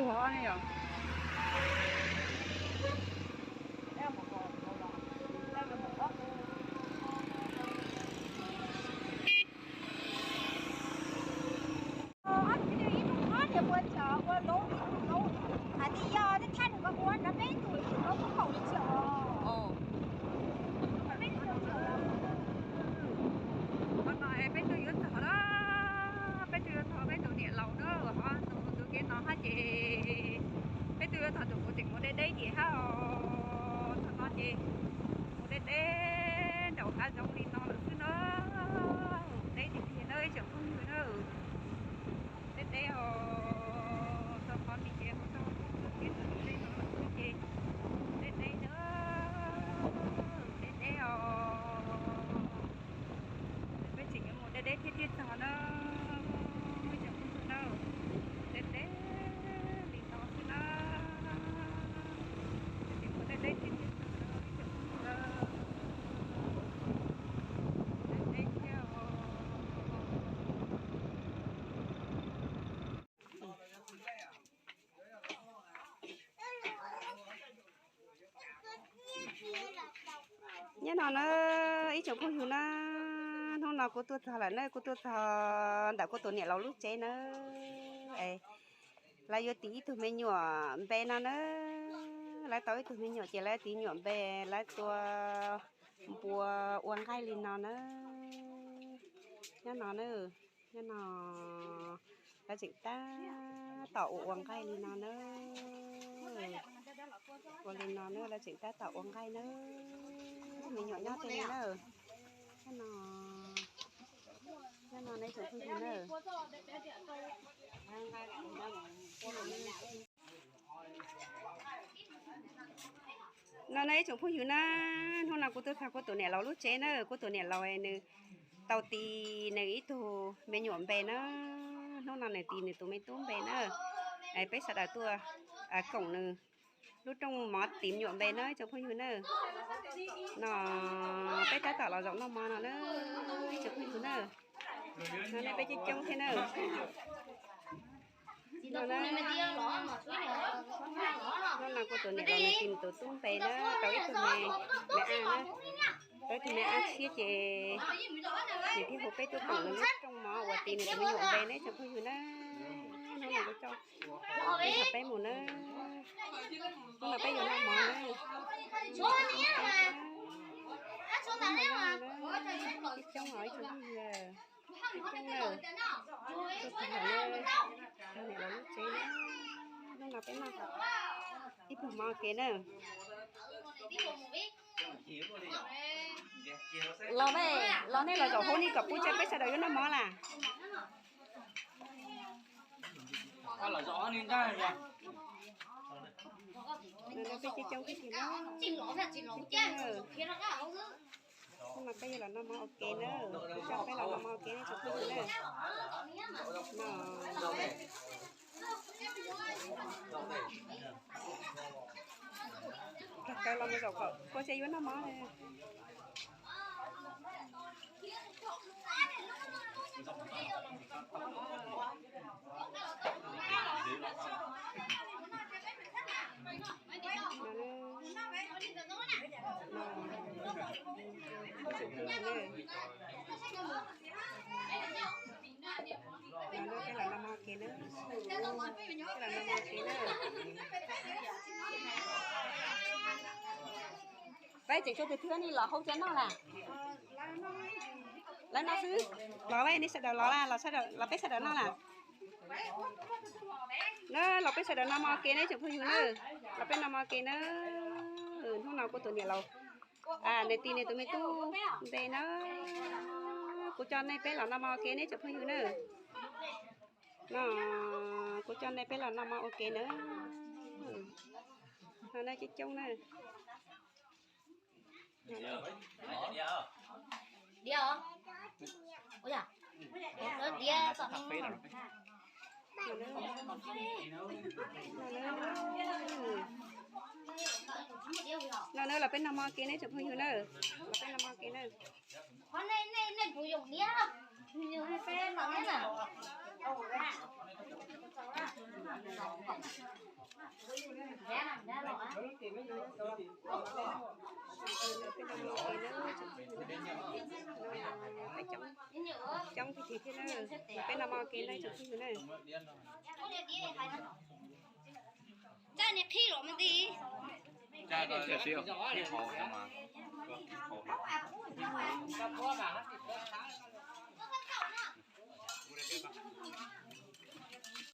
Ua ne yom. Ob tug ib tug ob niag ua tsov ua lub lub hais tias yog tej thaj nws ko ua rau peb tug ib tug lub kuj haum li tsov. Qhov no peb tuaj yuav txog na, peb tuaj yuav txog peb tus niam laus na, ho tus tus kev no hab ces peb tuaj yuav txog tus kuv tseem mus deb deb ces hab os. Thaum no ces mus deb deb nraum hav zoov li no lawm xwb na, deb tiag tiag na ib tsoom phooj ywg na. Deb deb os, txog qhov no ces mus txog tus kev ntawm dej no lawm xwb ces deb deb na, deb deb os. Peb tseem yuav mus deb deb thiaj thiaj txog na, ib tsoom phooj ywg na. Deb deb li no xwb na, peb tseem mus deb deb thiaj thiaj txog na ib tsoom phooj ywg na. Deb deb thiab os. Nyob no na ib tsoom phooj ywg na, hnub no kuv tuaj txog lawm na, kuv tuaj txog ntawm kuv tus niam laus lub tsev na. Lawv yuav tis ib tug me nyuam npe no na, lawv tau ib tug me nyuam ces lawv tis nyuam npe, lawv tua npua ua nqaij li no na. Nyob no na, nyob no lawv tseem tab tom ua ua nqaij li no na. Ua li no na, lawv tseem tab tom ua nqaij na. Me nyuam nyob tej li na. Nyob no, nyob no ne tsoom phooj ywg na. No ne ib tsoom phooj ywg na, hnub no kuv tuaj txog kuv tus niam laus lub tsev na, kuv tus niam laus nws tau tis nws ib tug me nyuam npe na, hnub no nws tis nws tus me tub npe na. Peb sawv daws tuaj koom nws lub rooj mov tis me nyuam npe na ib tsoom phooj ywg na. No peb tab tom los zaum noj mov no na ib tsoom phooj ywg na. No ne peb coob coob thiab na. No na, hnub no kuv tus niam laus nws tis nws tus tub npe na, tau ib tug me, me ab na, tau ib tug me ab tshiab ces nws thiaj hu peb tuaj koom nws lub rooj mov uas tis nws tus me nyuam npe na ib tsoom phooj ywg na. Hnub no kuv coj peb mus na, hnub no peb yuav noj mov na. Coob os ib tsoom phooj ywg. Coob na, tuaj txog lawm na, txog niam laus lub tsev na. Hnub no peb noj ib pluag mov ua ke na. Los, los nej los zaum hauv ni kom puab tsaib peb sawv daws yuav noj mov las. Peb coob coob tib si na. Hnub no peb yuav los noj mov ua ke na, kuv coj peb los noj mov ua ke ne tsoom phooj ywg na. No, kawg kawg los mus zaum kom puab tsaib yuav noj mov. Peb los noj mov ua ke na, peb los noj mov ua ke na. Peb tseem tshuav tus thwj ni los hauv tsev noj las? Lawv noj xwb. Los, nej sawv daws los, los peb sawv daws noj las. Na, los peb sawv daws noj mov ua ke ne tsoom phooj ywg na. Los peb noj mov ua ke na. Hnub no kuv tus niam laus, nws tis nws tus me tub npe na. Kuv coj nej peb los noj mov ua ke ne tsoom phooj ywg na. No, kuv coj nej peb los noj mov ua ke na. No na, coob coob na. No na, los peb noj mov ua ke ne tsoom phooj ywg na. Los peb noj mov ua ke na. Peb no mas ua ke na, coob, coob tib si thiab na, peb no mas ua ke na tsoom phooj ywg na.